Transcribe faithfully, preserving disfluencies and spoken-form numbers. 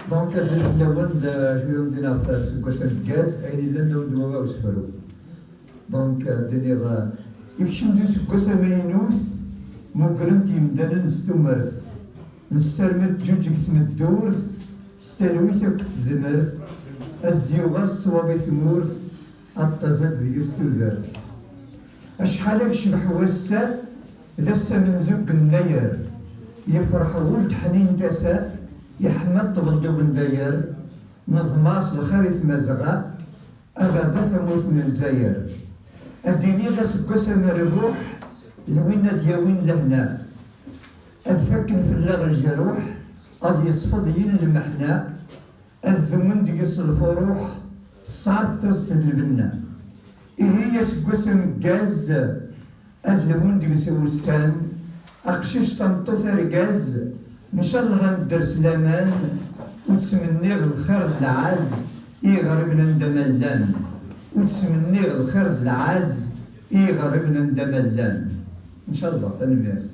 Donc, ad d-lawen d acu i wen-d-iniɣ seg wass ameggaz, ayen yellan d awen-d-wawi usefru. Donc, ad d-iniɣ, eh, ikcem-d useggas amaynut, mmugren-t yimdanen s tumert. Nessarem ad teǧǧuǧeg tmeddurt, s talwit akked tezmert, ad d-yuɣal ṣṣwab i tmurt, ad taẓ-d deg-s tudert. Acḥal ad yecbeḥ wass-a, d ass amenzu deg yennayer. Yefreḥ wul d ḥnin tasa, yeḥma ṭṭbel d ubendayer. Neḍmeɛ s lxir i Tmazɣa, a baba tamurt n Lezzayer. Ad d-iniɣ aseggas amerbuḥ, d win ad d-yawin lehna. Ad fakken fell-aɣ leǧruḥ, ad yeṣfeḍ yil lmeḥna. Ad dewmen deg-s lfuruḥ, ṣṣeɛd taẓt d lbenna. Ihi aseggas ameggaz, ad lhun deg-s wussan, aqcic tameṭṭut argaz, ncallah ad nedder s laman, ur ttmenniɣ lxir d lɛaz i yiɣriben anda ma llan, ur ttmenniɣ lxir d lɛaz i yiɣriben anda ma llan. Ncallah, tanemmirt.